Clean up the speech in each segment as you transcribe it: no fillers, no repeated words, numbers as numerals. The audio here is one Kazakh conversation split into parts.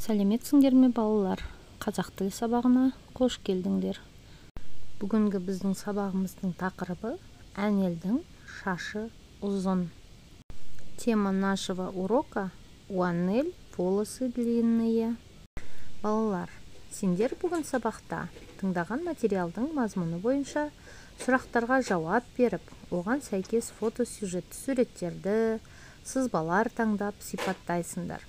Сәлеметсіңдер ме, балалар? Қазақ тілі сабағына қош келдіңдер. Бүгінгі біздің сабағымыздың тақырыбы Әнелдің шашы ұзын. Тема нашего урока – у Анель волосы длинные. Балалар, сендер бүгін сабақта тыңдаған материалдың мазмұны бойынша сұрақтарға жауап беріп, оған сәйкес фотосюжетті суреттерді, сызбалар таңдап сипаттайсыңдар.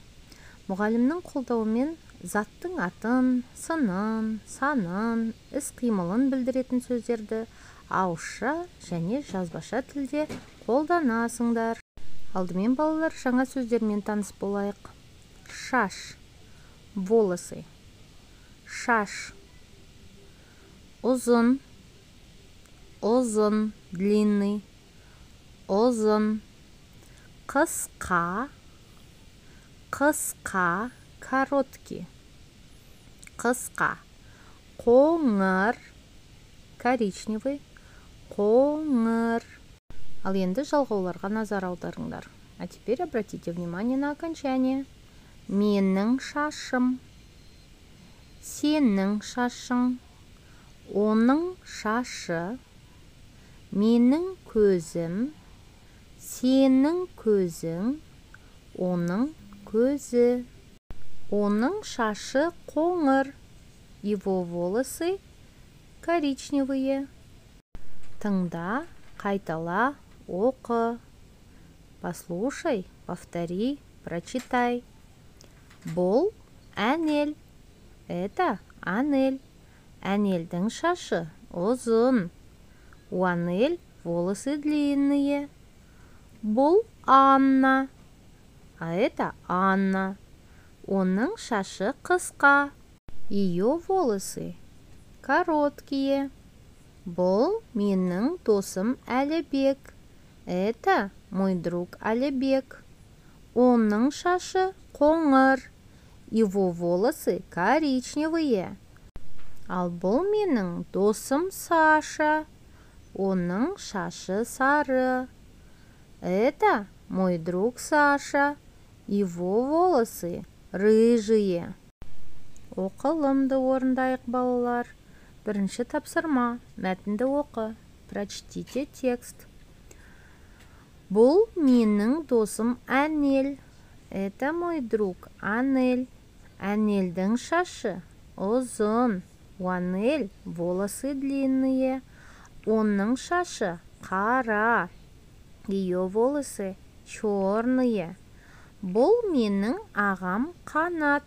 Мұғалімнің қолдауымен заттың атын, сынын, санын, іс-қимылын білдіретін сөздерді ауызша және жазбаша тілде қолданасыңдар. Алдымен, балалар, жаңа сөздермен таныс болайық. Шаш, волосы, шаш, ұзын, ұзын, длинный, ұзын, қысқа, қысқа, короткий, қысқа, қоңыр, коричневый, қоңыр. Ал енді жалғауларға назар аударыңдар. А теперь обратите внимание на окончание. Менің шашым, сенің шашың, оның шашы, менің көзім, сенің көзің, оның көзі. Оның шашы қоңыр. Его волосы коричневые. Тыңда, қайтала, оқы. Послушай, повтори, прочитай. Бұл Әнел. Это Анель. Әнелдің шашы ұзын. У Анель волосы длинные. Бұл Анна. А это Анна. Оның шашы қысқа. Ее волосы короткие. Бұл менің досым Әлібек. Это мой друг Әлібек. Оның шашы қоңыр. Его волосы коричневые. Ал бұл менің досым Саша. Оның шашы сары. Это мой друг Саша. Его волосы рыжие. Оқылымды орындайық, балалар. Бірінші тапсырма. Мәтінді оқы. Прочтите текст. Бұл менің досым Әнел. Это мой друг Анель. Әнелдің шашы ұзын. У Анель волосы длинные. Оның шашы қара. Ее волосы черные. Бұл менің ағам Қанат.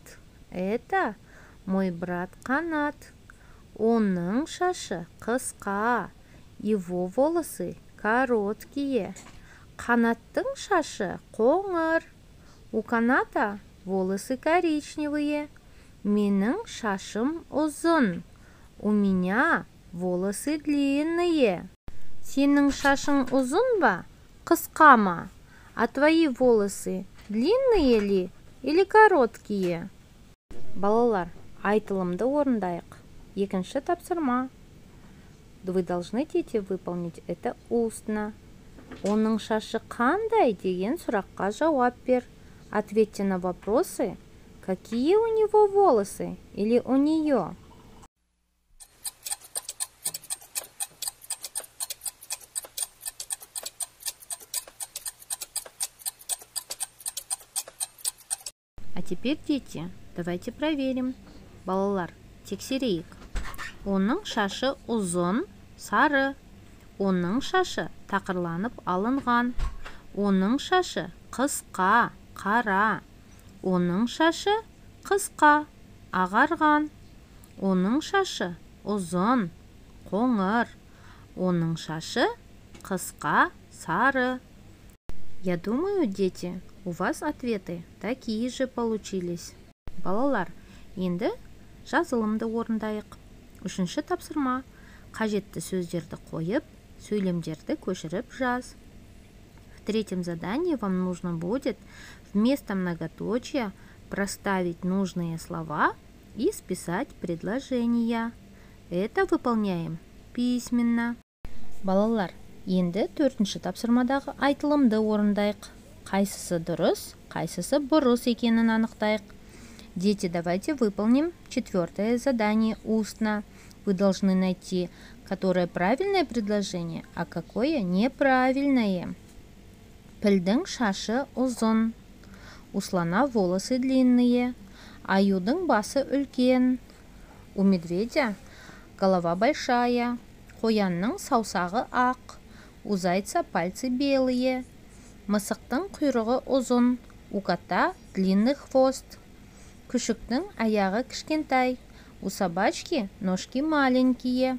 Это мой брат Қанат. Оның шашы қысқа. Его волосы короткие. Қанаттың шашы қоңыр. У Каната волосы коричневые. Менің шашым ұзын. У меня волосы длинные. Сенің шашың ұзын ба, қысқа ма? А твои волосы длинные ли или короткие? Балалар, айтылымды орындайық. Екінші тапсырма. Вы должны, дети, выполнить это устно. Оның шашы қандай деген сұраққа жауап бер. Ответьте на вопросы, какие у него волосы или у нее. А теперь, дети, давайте проверим. Балалар, тексерейік. Оның шашы ұзын, сары. Оның шашы тақырланып алынған. Оның шашы қысқа, қара. Оның шашы қысқа, ағарған. Оның шашы ұзын, қоңыр. Оның шашы қысқа, сары. Я думаю, дети, у вас ответы такие же получились. Балалар, енді жазылымды орындайық. Үшінші тапсырма. Қажетті сөздерді қойып, сөйлемдерді көшіріп жаз. В третьем задании вам нужно будет вместо многоточия проставить нужные слова и списать предложения. Это выполняем письменно. Балалар, енді төртінші тапсырмадағы айтылымды орындайық. Қайсысы дұрыс, қайсысы бұрыс екенін анықтайық. Дети, давайте выполним четвертое задание устно. Вы должны найти, которое правильное предложение, а какое неправильное. Пілдің шашы ұзын. У слона волосы длинные. Аюдың басы үлкен. У медведя голова большая. Қоянның саусағы ақ. У зайца пальцы белые. Мысықтың құйрығы ұзын. У кота длинный хвост. Күшіктің аяғы кішкентай. У собачки ножки маленькие.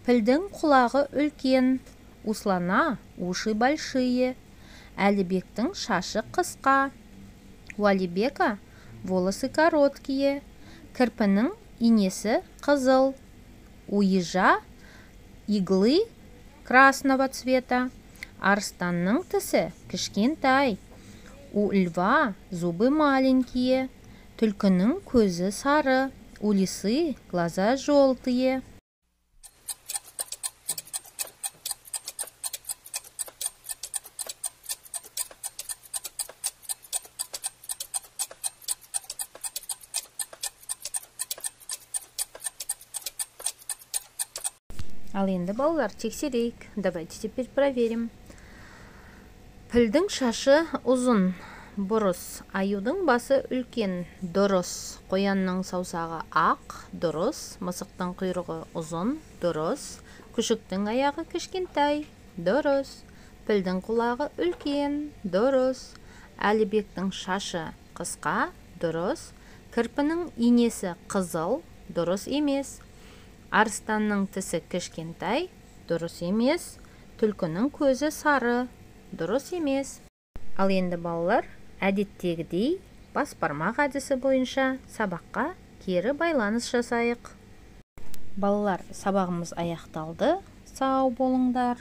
Пілдің құлағы үлкен. У слона уши большие. Әлібектің шашы қысқа. У Алибека волосы короткие. Кірпінің инесі қызыл. У ежа иглы красного цвета. Арыстанның тісі кішкентай. У льва зубы маленькие. Түлкінің көзі сары. У лисы глаза желтые. Ал енді, балалар, тексерейік. Давайте теперь проверим. Пілдің шашы ұзын, бұрыс. Аюдың басы үлкен, дұрыс. Қоянның саусағы ақ, дұрыс. Мысықтың құйрығы ұзын, дұрыс. Күшіктің аяғы кішкентай, дұрыс. Пілдің құлағы үлкен, дұрыс. Әлібектің шашы қысқа, дұрыс. Кірпінің инесі қызыл, дұрыс емес. Арыстанның тісі кішкентай, дұрыс емес. Түлкінің көзі сары, дұрыс емес. Ал енді, балалар, әдеттегідей бас бармақ әдісі бойынша сабаққа кері байланыс жасайық. Балалар, сабағымыз аяқталды. Сау болыңдар.